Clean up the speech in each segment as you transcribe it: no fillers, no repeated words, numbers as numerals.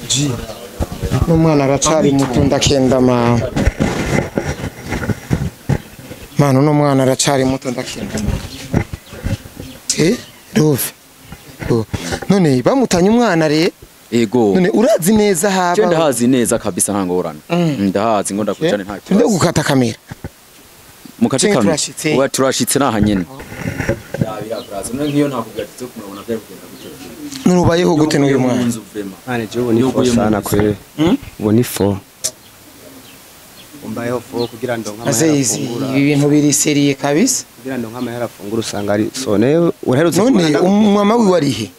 G n'umwana aracari muto ndakenda ma mano n'umwana aracari muto ndakenda. Love. None bamutanye umwana re. Ego. None urazi neza haba. Je ndahazi neza kabisa nta ngorane. Ndahazi ngo ndakujane nta kibazo. Ndo gukata kamera. Mukate kamera. Oya turashitse naha nyene. Ndabira brazo none nkiyo ntakubwira kumurabona byari kugenda gute. Nurubayeho gute n'uyu mwana? Mane je ubu ni fo sana kwe. Ubu ni fo. Umbayeho fo kugira ndonka amahera afungura. Ibi bintu biri seriye kabisa. Kugira ndonka amahera afungura usanga ari so ne uraherutse. None umama wiwe ari he?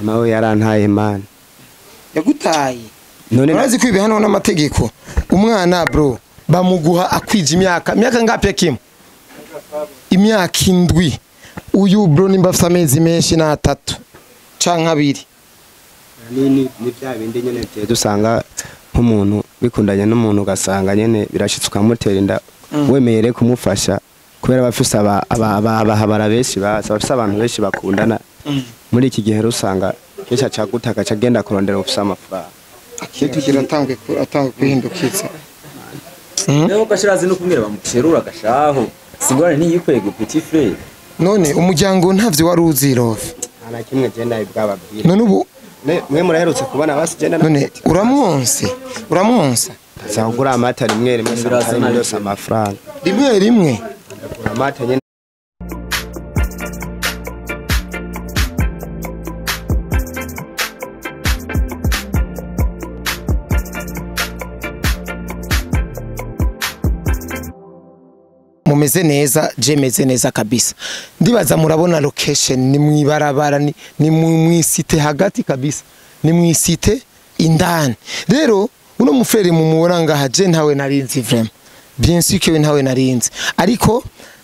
Mama we yarantaye man. Yagutaye. None urazi ko ibihano n'amategeko. Umwana bro bamuguha akwije imyaka ngapi kimwe? Imyaka 7. Uyu bro nimba afite amezi menshi na 3 canke 2. Ni bya bindi nyene bye dusanga nk'umuntu bikundanye n'umuntu ugasanga nyene birashitse ukamutera inda wemeyere kumufasha kubera abafise abahabara benshi baza abafise abantu benshi bakundana muri iki gihe rusanga kesha cagutaka cagenda kurondera ufise amafaranga kigira atangwe kwihindukiza. Rero gashirazi no kumwira bamuterura gashaho singorane ntiyikwege petit frère. None umuryango ntavyo wari uzi Love? Nta kimwe je ndabibwababwira. None ubu mwe muraherutse kubona basi je none uramwonse uramwonsa sangura amata rimwe rimwe sangura yose amafaranga rimwe rimwe amata nyene. Mumeze neza je meze neza kabisa. Ndibaza murabona location ni mwibarabara ni mwisite hagati kabisa, ni mwisite indani. Rero uno mufrere mumubona ngaha je ntawe narinzi vraiment. Bien sûr que ntawe narinzi. Ariko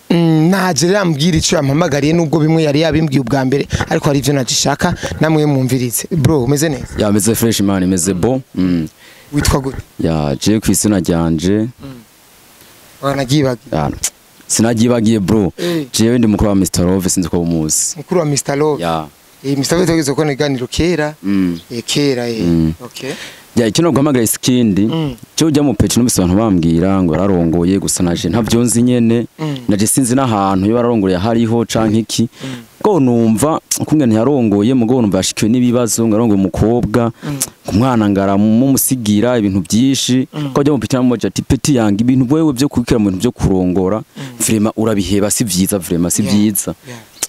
naje rambwira ico yampamagariye nubwo bimwe yari yabimbwiye ubwa mbere ariko hari ivyo najishaka namwe mwumvirize. Bro umeze neza? Ya meze fresh man, meze bon. Witwa gute? Ya je kwisina ryanje. Wanagibagiye. Sinagibagiye bro. Jewe ndi mukuru wa Mr Love sinzi ko bumuzi. Mukuru wa Mr Love. Ya. Mr Love tugeze ko niganiro kera. Kera Okay. Ya icyo guhamagara isikindi cyo ujya mu page numvise abantu bambwira ngo yararongoye gusa naje ntavyo nzi nyene. Naje sinzi n'ahantu yo bararongoreye hariho canke iki. Go numva ukungene yarongoye mugo numva yashikiwe n'ibibazo ngo arongoye umukobwa umwana ngara mumusigira ibintu byinshi ko ajya mu page namuja ati petit yanga ibintu wewe byo kubikira mu bintu byo kurongora vraiment urabiheba si vyiza vraiment si vyiza.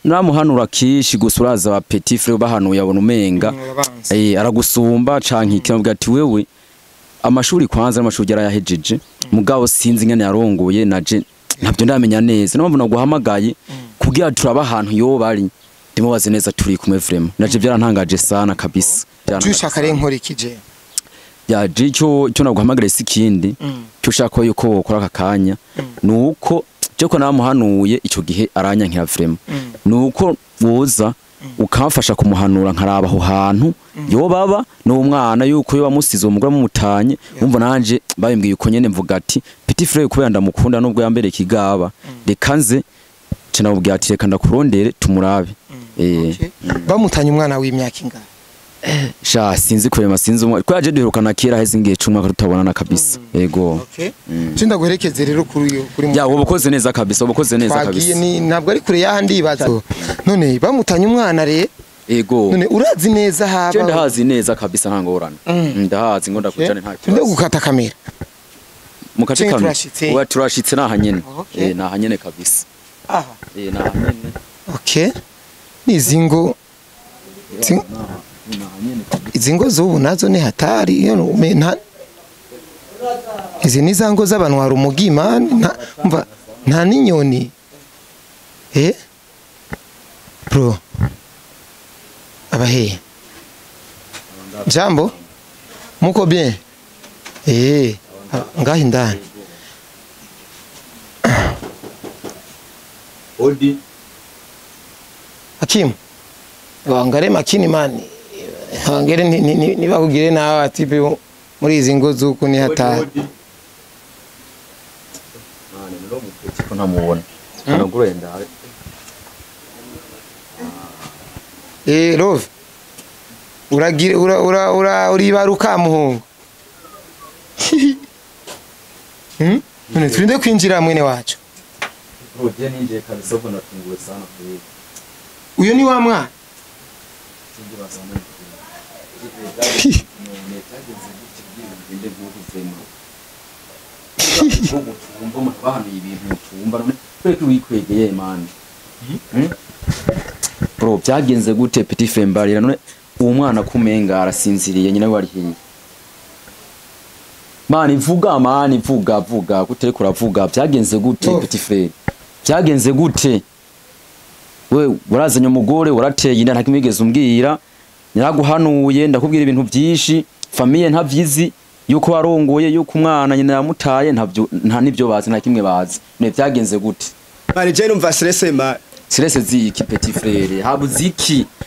Namuhanura kishi gusa uraza ba petit frère bahanuye abona umenga aragusumba canke ikambwa ati wewe amashuri kwanza amashuri yarayahejeje mugabo sinzi ngene yarongoye naje ntabyo ndamenya neza no mpamvu naguhamagaye kugira turaba ahantu yo bari ndimubaze neza turi kumwe vraiment naje byarantangaje sana kabisa. Ushaka rero nkora iki je? Ya je cyo naguhamagara sikindi cyo ushaka yuko wokora aka kanya nuko cyo ko namuhanuye ico gihe aranyankira vraiment nuko woza ukamfasha kumuhanura nkaraba aho hantu yo baba n'umwana yuko yo bamusize umugore mumutanye umva nanje babimbwiye uko nyene mvuga ati petit frère kubera ndamukunda nubwo yambere kigaba reka nze ce nabubwiye ati reka ndakurondere tumurabe. Bamutanye umwana w'imyaka ingahe? Sha sinzi kurema sinzi umwe ko yaje duherukana kera heze ngiye cumwa tutabonana kabisa. Yego. Okay. Ndaguherekeze rero kuri yo kuri ya ubukoze neza kabisa ubukoze neza kabisa. Twagiye ni ntabwo ari kure yahandi ibazo. None bamutanye umwana re. Ego. None urazi neza haba. Je ndahazi neza kabisa nta ngorane. Ndahazi ngo ndakujane nta kibazo. Ndo gukata kamera. Mukate kamera. Oya turashitse naha nyene. Naha nyene kabisa. Aha. Naha nyene. Okay. Nizingo izi ngo z'ubu nazo ni hatari iyo izi ni za ngo z'abantu hari umugima nta n'inyoni bro abahe jambo muko bien ngaho indani Odi Hakimu wangare makini mani wangere nibakugire nawe ati muri izi ngo zuko ni hatari. Mani ndo mupeti ko ntamubona anagurenda. Love Uragira ura ura uribaruka muhungu. None turinde kwinjira mwene wacu. Bro, je ninje kabisa ubwo natunguwe sana kweli. Uyo ni wa mwana. Bro, byagenze gute Petit Fembarira none uwo mwana kumenga arasinziriye nyina wari hiye. Mani vuga mani vuga vuga gute kuravuga byagenze gute Petit Frere? Byagenze gute? We warazanye umugore warateye inda nta kimwigeze umbwira naraguhanuye ndakubwira ibintu byinshi famille ntavyizi yuko warongoye yuko umwana nyina yamutaye ntavyo nta nivyo bazi nta kimwe bazi ne byagenze gute? Mani je numva stress ma stress ziki Petit Frere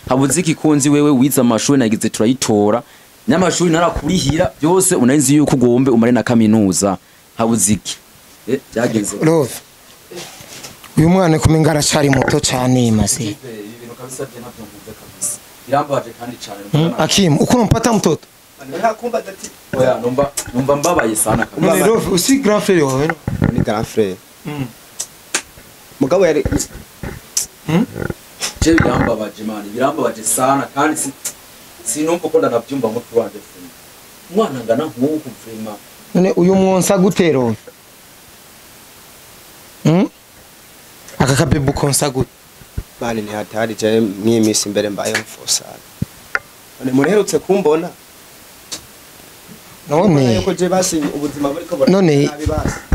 habuziki kunzi wewe wiza amashuri nagize turayitora n'amashuri narakurihira byose unarinzi yuko ugombe umare na kaminuza habuziki byagenze love. Uyu mwana kumenga aracari muto cyane maze ibintu kabisa bye ntabyo mvuze kabisa birambaje kandi cyane. Akim uko umpata mtoto ntakumba dati oya numva mbabaye sana kabisa. None love usi grand frère wawe no ni grand frère mugabo yari je birambabaje mani birambabaje sana kandi sinumva ko ndanabyumva mutwe wanje fuma umwana ngana nkuko vrema. None uyu mwonsa gutero aka kabebu konsa gute? Bani ni hatari je mwimisi imbere mbaye mfosana. None mureherutse kumbona none yuko je basi ubuzima buriko none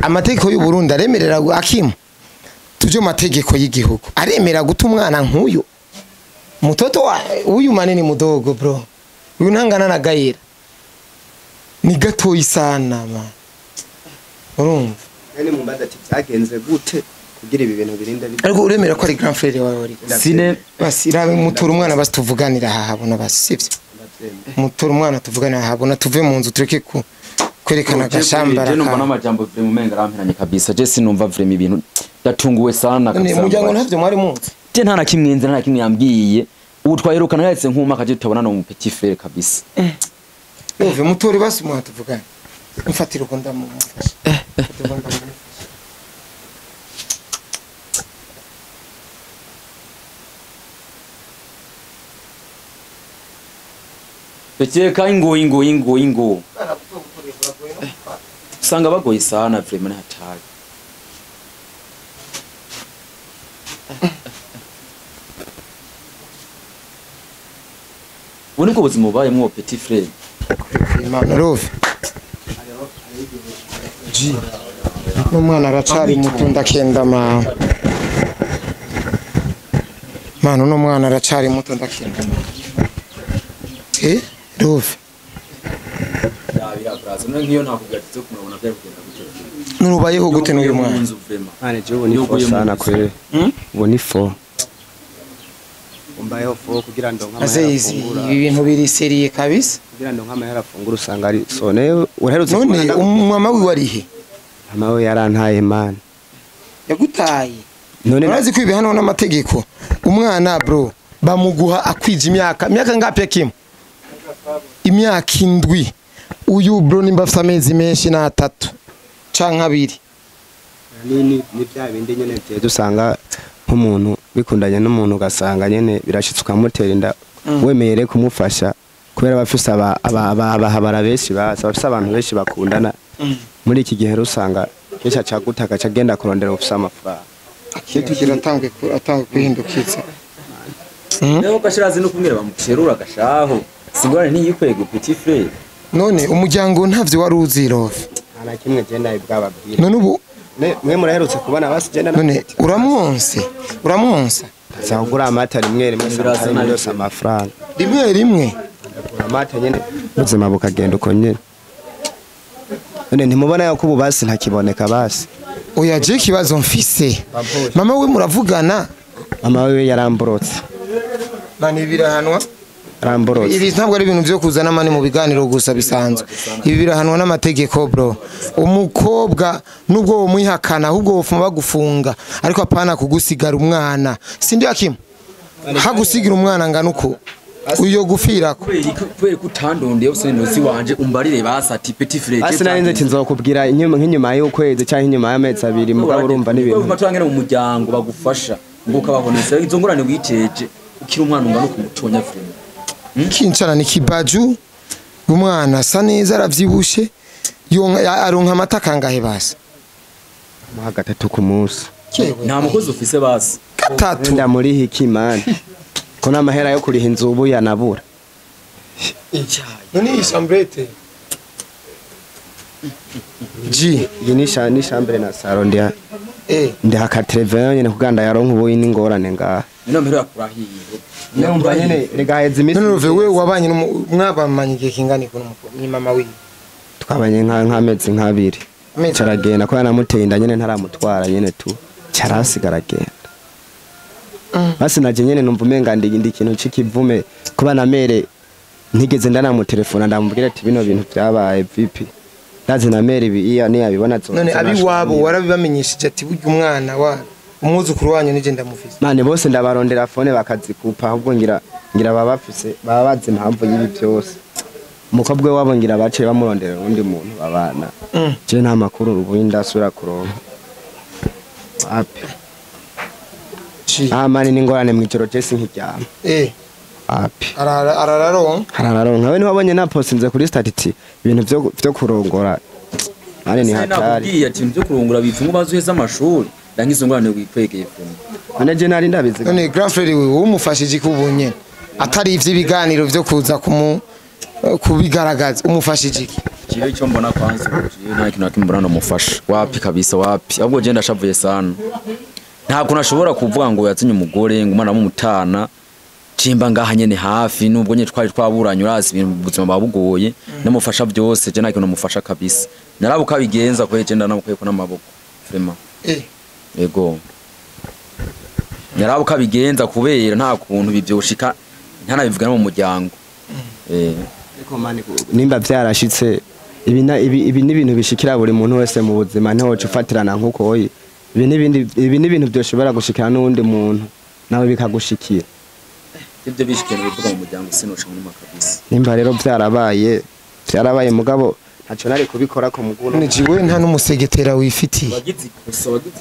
amategeko y'u Burundi aremerera Akim tujye mategeko y'igihugu aremera guta umwana nkuyu mutoto wa uyu manini mudogo bro uyu ntangana na Gayera ni gatoyi sana ma urumva nene mumbaza ati byagenze gute kugira ibi bintu birinda bi ariko uremera ko ari grand frère wawe uri sine basi rabe mutora umwana basi tuvuganira aha habona basi sivyo mutora umwana tuvuganira aha habona tuve mu nzu tureke ku kwerekana gashambara je numva n'amajambo vraiment umenga aramperanye kabisa je sinumva vraiment ibintu ndatunguwe sana kabisa. Umuryango ntavyo mwari munzi je nta na kimwe nzi nta kimwe yambwiye ubu twahirukana yahetse nk'uma kaje tutabona no mu Petit Frere kabisa. Uve mutori basi mwana tuvugane mfatira uko ndamufasha Pekeka ingo ingo ingo ingo usanga bagoye sana vraiment hatari. Ubu nibwo buzima bubayemwo Petit Frere. Imana love G n'umwana aracari muto ndakenda ma mano n'umwana aracari muto ndakenda love yabira brazo none nkiyo ntakubwira kumurabona byari kugenda gute nurubayeho gute n'uyu mwana? Mane je ubu ni fo sana kweli ubu ni fo umbayeho fo kugira ndonka amahera afungura ibi bintu biri seriye kabisa kugira ndonka amahera afungura usanga ari so ne uraherutse none umama wiwe ari he? Mama we yarantaye man yagutaye none urazi ko ibihano n'amategeko umwana bro bamuguha akwije imyaka ngapi Akim? Imyaka 7 uyu bro nimba afite amezi menshi na 3 canke 2 ni bya bindi nyene bye dusanga nk'umuntu bikundanye n'umuntu ugasanga nyene birashitse ukamutera inda wemeye kumufasha kubera abafise abahabara benshi basa abafise abantu benshi bakundana muri iki gihe rusanga kenshi acagutaka acagenda kurondera ufise amafaranga kigira atangwe kwihindukiza rero gashirazi no kumwira bamuterura gashaho singorane ntiyikwege Petit Frere. None umuryango ntavyo wari uzi love nta kimwe je nawe bwababwira none ubu mwe muraherutse kubona basi je none uramwonse uramwonsa zagura amata rimwe rimwe samutari yose amafaranga rimwe rimwe amata nyene ubuzima bukagenda uko nyene none ntimubona yuko ubu basi ntakiboneka basi oya je kibazo mfise mama we muravugana? Mama we yaramborotse mani birahanwa Ramborotse. Ibi ntabwo ari ibintu byo kuzana mani mu biganiro gusa bisanzwe ibi birahanwa n'amategeko bro umukobwa nubwo wo mwihakana ahubwo wofuma bagufunga ariko apana kugusigara umwana sindi Akim hagusigira umwana ngana uko Uyo gufirako. Kubera ko utandondeye use nozi wanje umbarire basa ati petit frère. Basi nari nzi ati nzokubwira inyuma nk'inyuma y'ukwezi canke inyuma y'amezi abiri mugabo urumva n'ibintu. Urumva turangene mu muryango bagufasha ngo ukababoneza izo ngorane witeje ukiri umwana ungana kumutonya vraiment. Kinshana ni kibaju umwana asa neza aravyibushe aronka amata kangahe basi? Muha gatatu ku munsi. Nta mukozi ufise basi. Gatatu. Nda muri hiki man. Ko namahera yo kuriha inzu ubu yanabura. None iyi chambrette. G iyi ni chambre na salon ndi. Ndi hakatreve nyene kuganda yaronka ubu n'ingorane ngaha. None mpero yakurahiye. Numva nyene regaheza imisi. None wewe wabanye mwabamanye igihe kingana iki ni mama wiwe? Twabanye nk'amezi nk'abiri. Caragenda ko yanamuteye inda nyene ntaramutwara nyene tu. Carasigara genda. Basi naje nyene numva umenga ndi ikintu c'ikivume kuba na mere ntigeze ndanamutelefona ndamubwira ati bino bintu byabaye VP. Ndazi na mere ibi iya ni abibona zo. None abiwabo warabibamenyesheje ati burya umwana wa umwuzukuru wanyu nije ndamufise. Mane bose ndabarondera phone bakazikupa ahubwo ngira babafise baba bazi impamvu y'ibi byose. Umukobwa wabo ngira baciye bamurondera undi muntu babana. Je nta makuru ubu ndasubira kuronka. Api. Mani n'ingorane mw'ijoro je sinkiryama. Api. Arararonka. Arararonka. We ntiwabonye na postinze kuri statut ibintu byo kurongora. Mani ni hatari. Nakubwiye ati ibintu byo kurongora bivuga bazuheza amashuri. Ndangizo ngorane wikwegeye vuba. None je nari ndabizi. None grand frère wewe umufashije kubunye. Atari ivy'ibiganiro byo kuza kubigaragaza umufashije iki? Jewe icyo mbona kwanza jewe nta kintu nakimbona ndamufasha. Wapi kabisa wapi. Ahubwo je ndashavuye sana. Ntabwo nashobora kuvuga ngo yazinye umugore ngo umwana w'umutana cimba ngaha nyene hafi nubwo nyene twari twaburanye urazi ibintu ubuzima babugoye namufasha byose je nta kintu namufasha kabisa. Narabuka bigenza ko je ndanamukuye ko namaboko vraiment. Ego. Narabuka bigenza kubera nta kuntu bivyoshika ntanabivuga no mu muryango. Ariko mani nimba vyarashitse ibi n'ibintu bishikira buri muntu wese mu buzima ntiwoca ufatirana nkuko oyi. Ibi n'ibintu byoshobora gushikira n'undi muntu nawe bikagushikira. Ibyo bishikira bivuga mu muryango sinosha muri kabisa. Nimba rero byarabaye mugabo ntaco nari kubikora ko muguno. None jiwe nta n'umusegetera wifitiye.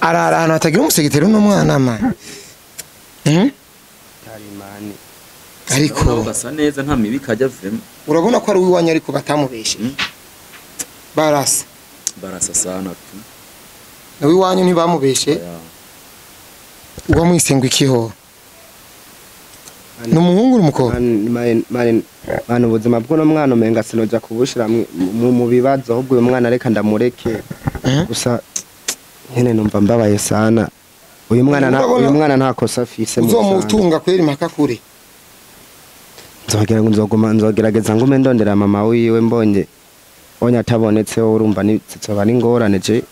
Arara ahantu hatagira umusegetera uno mwana man. Tarimani. Ariko gasa neza nta mibi kajya vraiment. Urabona ko ari uwiwanya ariko batamubeshe. Barasa. Barasa sana tu. Nawe iwanyu ntibamubeshe. Uwo mwisengwa ikiho. Numuhungu n'umukobwa. Mane ubuzima bwo no mwana umenga sinoja kubushira mu bibazo ahubwo uyu mwana reka ndamureke. Gusa nyene numva mbabaye sana. Uyu mwana nta kosa afise. Uzomutunga kweri mpaka kure. Nzogira ngo nzoguma nzogerageza ngume ndondera mama wiwe mbonye onya atabonetse urumva ni tsoba n'ingorane je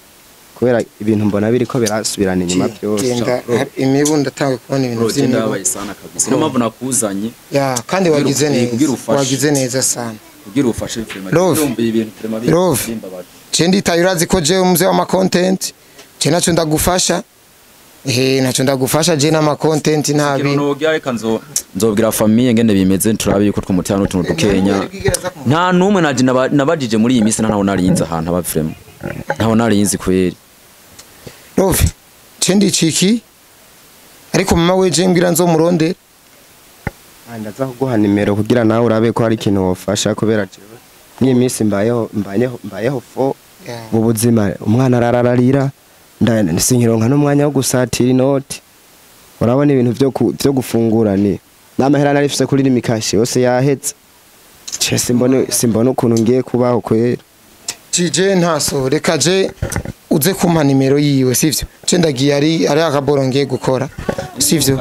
kubera ibintu mbona biriko birasubirana inyuma byose. Genda imibu ndatangiye kubona ibintu by'imibu. Ndabaye sana kabisa. Niyo mpamvu nakuzanye. Ya kandi wagize neza. Wagize neza sana. Kugira ufashe vraiment. Ndumva ibintu vraiment bimbabaje. Je nditaye urazi ko je umuze wa content. Je naco ndagufasha. Naco ndagufasha je n'ama content ntabi. Nogira reka nzobwira famille ngene bimeze turabe yuko twumutana n'utuntu dukenya. Nta numwe naje nabajije muri iyi minsi ntaho narinze ahantu aba vraiment. Ntaho narinzi kweri. Love, cendi ciki ariko mama weje ngira nzomuronde. Ndaza kuguha nimero kugira nawe urabe ko hari ikintu wofasha kubera jewe. Ni minsi mbayeho fo mu buzima umwana arararira ndasinkironka n'umwanya wo gusatira inoti. Urabona ibintu byo gufungura ni namahera narifise kuri rimikashi yose yahetse. Che simbone ukuntu ngiye kubaho kwera. Jije ntaso reka je uze kumpa nimero yiwe sivyo. Je ndagiye ari akaboro ngiye gukora sivyo.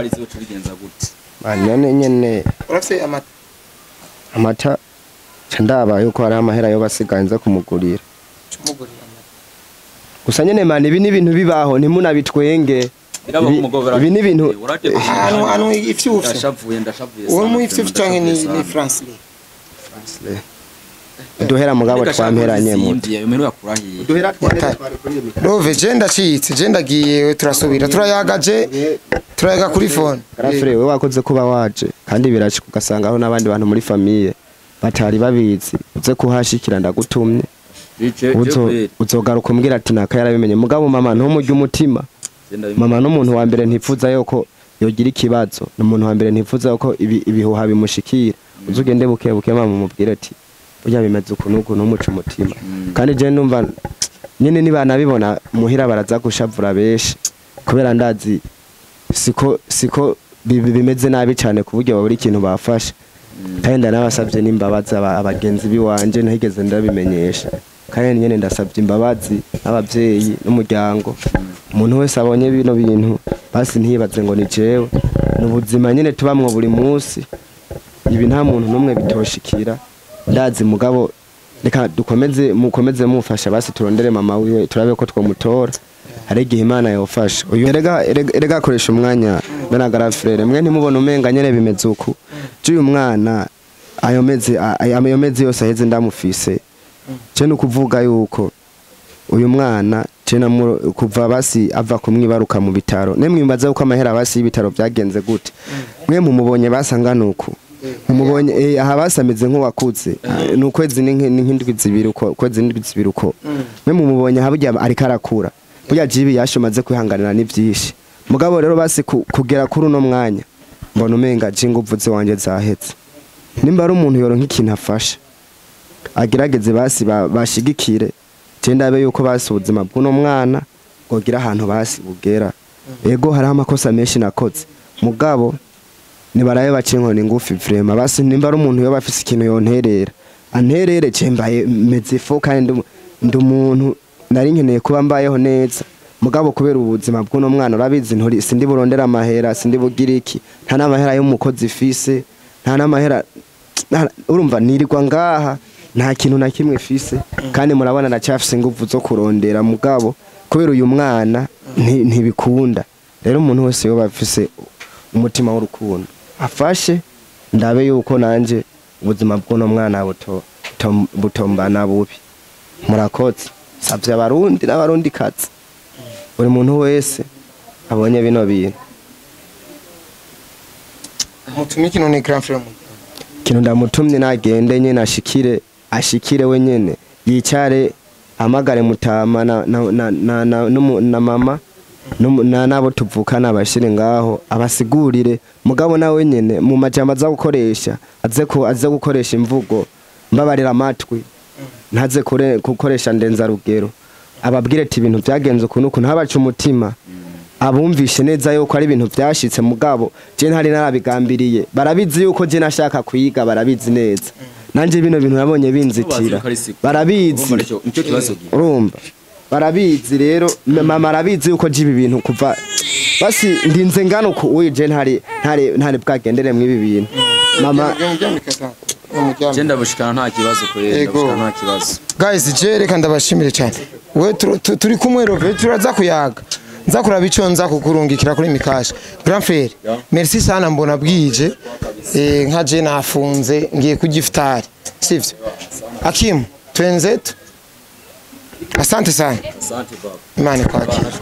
None nyene urafise amata ndaba yuko hari amahera yo basiganza kumugurira. Gusa nyene man ibi n'ibintu bibaho ntimunabitwenge. Ibi n'ibintu hano ifyufye. Ndashavuye. Uwo mu ifyufye canke ni France. France. Uduhera mugabo twamperanye muto. Uduhera Rove je ndacitse, je ndagiye, turasubira turayagaje, turayaga kuri phone. Garafure, we wakoze kuba waje, kandi birashika ugasanga aho n'abandi bantu muri famille batari babizi. Uze kuhashikira ndagutumye. Uzogaruka umbwira ati naka yarabimenye. Mugabo mama ntumurye umutima. Mama n'umuntu wa mbere ntifuza yuko yogira ikibazo, n'umuntu wa mbere ntifuza yuko ibihuha bimushikira. Uzugende buke buke mama umubwire ati burya bimeze uku n'uku, ntumuce umutima. Kandi je numva nyene niba nabibona muhira baraza gushavura benshi, kubera ndazi siko bimeze nabi cyane ku buryo babura ikintu bafashe. Kandi ndanabasabye n'imbabazi abagenzi biwanje ntigeze ndabimenyesha. Kandi nyene ndasabye imbabazi abavyeyi n'umuryango. Umuntu wese abonye bino bintu basi ntiyibaze ngo ni jewe. Ni ubuzima nyene tubamwo buri munsi, ibi nta muntu n'umwe bitoshikira. Ndazi mugabo reka dukomeze, mukomeze mufasha basi turondere mama wiwe turabe ko twomutora. Hari igihe Imana yofasha. Uyu erega akoresha umwanya bena garafrere mwe ntimubona umenga nyene bimeze uku. Uyu mwana ayo mezi yose aheze ndamufise. Je nukuvuga yuko uyu mwana je kuva basi ava kumwibaruka mu bitaro, nemwe mbaza uko amahera basi y'ibitaro byagenze gute. Mwe mumubonye basanga nuko mumubonye aha basameze nk'uwakuze, nukwezi n'indwi zibiri uko, kwezi n'indwi zibiri uko. Mwe mumubonye aha burya ariko arakura, burya jibi yashomaze kwihanganira ni byinshi. Mugabo rero basi kugera kuri uno mwanya mbona umenga je inguvu wanje zahetse. Nimba ari umuntu yoronka ikintu afasha agerageze basi bashigikire, je ndabe yuko basi ubuzima bw'uno mwana bwogira ahantu basi bugera. Ego hariho amakosa menshi nakoze, mugabo nibaraye bace inkoni ngufi vraiment. Basi nimba ari umuntu yoba afise ikintu yonterera anterere, je mbaye meze fo kandi ndi umuntu nari nkeneye kuba mbayeho neza. Mugabo kubera ubuzima bw'uno mwana urabizi, ntori sindi burondera amahera, sindi bugira iki, nta n'amahera y'umukozi fise, nta n'amahera, urumva nirirwa ngaha nta kintu na kimwe fise. Kandi murabona ndacyafise inguvu zo kurondera, mugabo kubera uyu mwana ntibikunda. Rero umuntu wese yoba afise umutima w'urukundo afashe, ndabe yuko nanje ubuzima bw'uno mwana butombana bubi. Murakoze. Savye abarundi n'abarundi kazi, buri muntu wese abonye bino bintu Mutumye none grand frère? Kintu ndamutumye nagende nyene ashikire we nyene yicare, amagare mutama na mama na nabo tuvukana abashire ngaho abasigurire. Mugabo nawe nyene mu majambo aza gukoresha aze gukoresha imvugo mbabarira amatwi, ntaze gukoresha ndenza rugero. Ababwire ati ibintu byagenze ukuntu ukuntu, habaca umutima, abumvishe neza yuko ari ibintu byashitse. Mugabo je ntari narabigambiriye, barabizi yuko je nashaka kwiga, barabizi neza. Nanje bino bintu nabonye binzitira, barabizi, urumva barabizi. Rero mama arabizi yuko je ibi bintu kuva basi ndinze ngano ku uyu je ntari bwagendere mu ibi bintu. Mama je ndabushikana nta kibazo kwera, ndabushikana nta kibazo. Guys, je reka ndabashimire cyane. We turi kumwe Rove, turaza kuyaga, nza kuraba ico nza kukurungikira kuri mikasha. Grand frère, merci sana, mbona bwije nka je nafunze ngiye kugiftari, sivyo? Akim, twenzetu. Asante sana. Asante baba. Imana ikwakire.